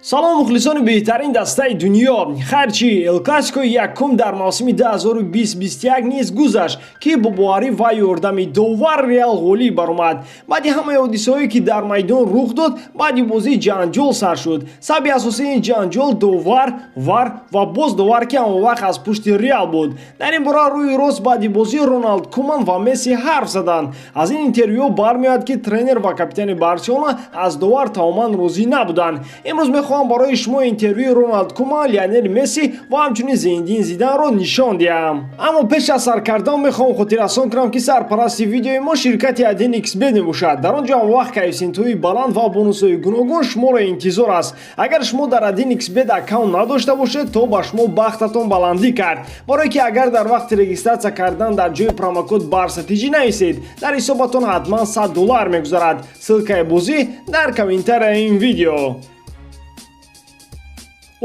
Салом, мухлисони беҳтарин дастаи дунё! Хайрчи, Эл Классикои якум дар мавсими 2020-21 низ гузашт, ки бо боварӣ ва ёрдами довар Реал ғолиб баромад. Баъди ҳамаи ҳодисаҳое, ки дар майдон рух дод, баъди бозӣ ҷанҷол сар шуд. Сабаби асосии ин ҷанҷол довар, ВАР ва боз довар, ки ҳамон вақт аз пушти Реал буд. Дар ин бора рӯи рост баъди бозӣ Роналд Куман ва Месси ҳарф заданд. Аз ин интервю бармеояд, ки тренер ва капитани Барселона аз довар тамоман розӣ набуданд. Имрӯз мехоҳам барои шумо интервюи Роналд Куман, Лионел Месси ва ҳамчунин Зинедин Зиданро нишон диҳам. Аммо пеш аз сар кардан мехоҳам хотиррасон кунам, ки сарпарасти видеои мо ширкати 1xBet мебошад. Дар он ҷо ҳамвақт коэффисиентҳои баланд ва бонусҳои гуногун шуморо интизор аст. Агар шумо дар 1xBet аккаунт надошта бошед, то ба шумо бахтатон баландӣ кард, барое ки агар дар вақти регистрация кардан дар ҷои промокод Барса тиҷӣ нависед, дар ҳисобатон ҳатман 100 доллар мегузарад. Ссылкаи бозӣ дар комментарияи ин видео.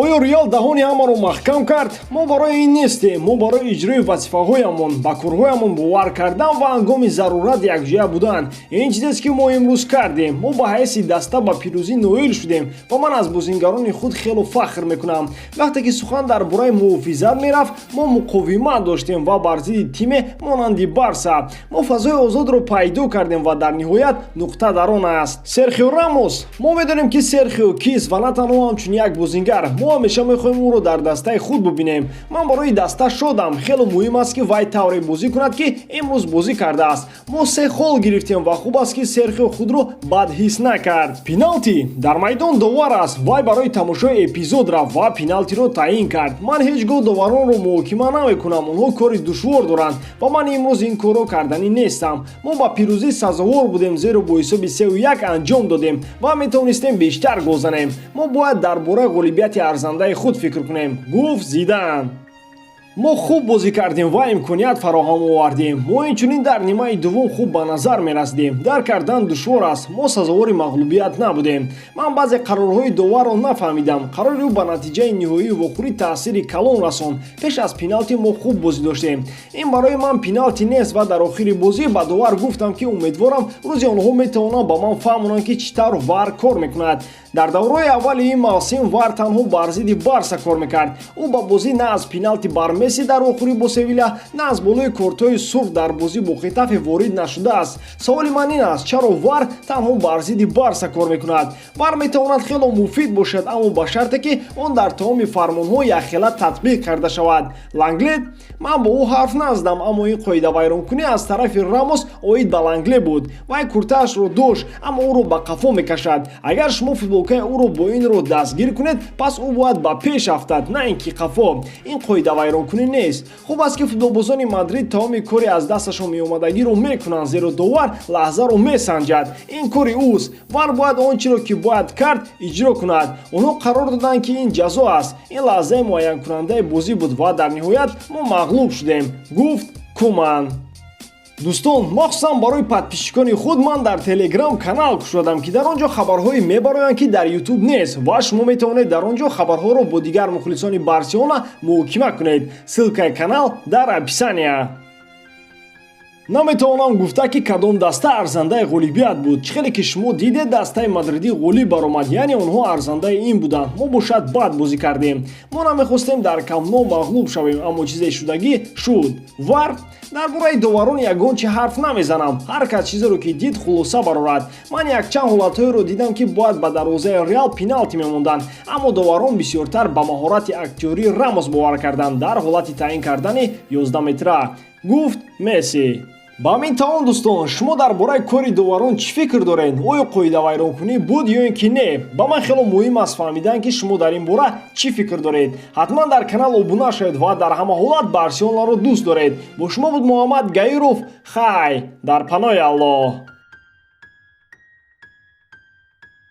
Оё Реал даҳони ҳамаро маҳкам кард? Мо барои ин нестем. Мо барои иҷрои вазифаҳоямон, ба корҳоямон бовар кардан ва ҳангоми зарурат якҷоя будан. Ин чизест, ки мо имрӯз кардем. Мо ба ҳайси даста ба пирӯзӣ ноил шудем ва ман аз бозингарони худ хело фахр мекунам. Вақте ки сухан дар бораи муҳофизат мерафт, мо муқовимат доштем ва бар зидди тиме монанди Барса мо фазои озодро пайдо кардем ва дар ниҳоят нуқта дар он аст. Серхио Рамос: Мо медонем, ки Серхио кист ва на танҳо ҳамчун як бозингар, мо ҳамеша мехоҳем ӯро дар дастаи худ бубинем. Ман барои даста шодам. Хело муҳим аст, ки вай тавре бозӣ кунад, ки имрӯз бозӣ кардааст. Мо се хол гирифтем ва хуб аст, ки Серхио худро бад ҳис накард. Пеналти: Дар майдон довар аст. Вай барои тамошои эпизод рафт ва пеналтиро таъин кард. Ман ҳеҷ гоҳ доваронро муҳокима намекунам. Онҳо кори душвор доранд ва ман имрӯз ин корро карданӣ нестам. Мо ба пирӯзӣ сазовор будем, зеро бо ҳисоби 3-1 анҷом додем ва метавонистем бештар гол занем. Мо бояд дар бораи ғолибияти арзандаи худ фикр кунем, гуфт Зидан. Мо хуб бозӣ кардем ва имконият фароҳам овардем. Мо инчунин дар нимаи дуввум хуб ба назар мерасидем. Дарк кардан душвор аст. Мо сазовори мағлубият набудем. Ман баъзе қарорҳои доварро нафаҳмидам. Қарори ӯ ба натиҷаи ниҳоии вохӯрӣ таъсири калон расонд. Пеш аз пеналти мо хуб бозӣ доштем. Ин барои ман пеналти нест ва дар охири бозӣ ба довар гуфтам, ки умедворам, рӯзе онҳо метавонанд ба ман фаҳмонанд, ки чӣ тавр ВАР кор мекунад. Дар давраҳои аввали ин мавсим ВАР танҳо бар зидди Барса кор мекард. Ӯ ба бозӣ на аз пеналти бар Месси дар вохӯрӣ бо Севиля, на аз болои кортҳои сурх дар бозӣ бо Хетафе ворид нашудааст. Саволи ман ин аст: чаро ВАР танҳо бар зидди Барса кор мекунад? ВАР метавонад хело муфид бошад, аммо ба шарте, ки он дар тамоми фармонҳо якхела татбиқ карда шавад. Ланглет: Ман бо ӯ ҳарф назадам, аммо ин қоидавайронкунӣ аз тарафи Рамос оид ба Лангле буд. Вай куртаашро дошт, аммо ӯро ба қафо мекашад. Агар шумо футболкаи ӯро бо ин роҳ дастгир кунед, пас ӯ бояд ба пеш афтад, на ин ки қафо. Ин қоидавайронкунӣ нест. Хуб аст, ки футболбозони Мадрид тамоми кори аз дасташон меомадагиро мекунанд, зеро довар лаҳзаро месанҷад. Ин кори ӯст. ВАР бояд он чиро, ки бояд кард, иҷро кунад. Онҳо қарор доданд, ки ин ҷазо аст. Ин лаҳзаи муайянкунандаи бозӣ буд ва дар ниҳоят мо мағлуб шудем, гуфт Куман. Дӯстон, махсусан барои подписчикони худ ман дар Телеграм канал кушодам, ки дар он ҷо хабарҳое мебароянд, ки дар Ютуб нест, ва шумо метавонед дар он ҷо хабарҳоро бо дигар мухлисони Барселона муҳокима кунед. Ссылкаи канал дар описания. Наметавонам гуфта, ки кадом даста арзандаи ғолибият буд. Чӣ хеле ки шумо дидед, дастаи мадридӣ ғолиб баромад, яъне онҳо арзандаи ин буданд. Мо бошад бад бозӣ кардем. Мо намехостем дар Камп Ну мағлуб шавем, аммо чизе шудагӣ шуд. ВАР: Дар бораи доварон ягон чи ҳарф намезанам. Ҳар кас чизеро, ки дид, хулоса барорад. Ман якчанд ҳолатҳоеро дидам, ки бояд ба дарвозаи Реал пеналти мемонданд, аммо доварон бисёртар ба маҳорати актёрии Рамос бовар карданд дар ҳолати таъин кардани 11 метра, гуфт Месси. Ба ҳамин тамом, дӯстон. Шумо дар бораи кори доварон чӣ фикр доред? Оё қоидавайронкунӣ буд ё ин ки не? Ба ман хело муҳим аст фаҳмидан, ки шумо дар ин бора чӣ фикр доред. Ҳатман дар канал обуна шавед ва дар ҳама ҳолат Барселонаро дӯст доред. Бо шумо буд Муҳаммад Гаиров. Хай, дар паноҳи Аллоҳ.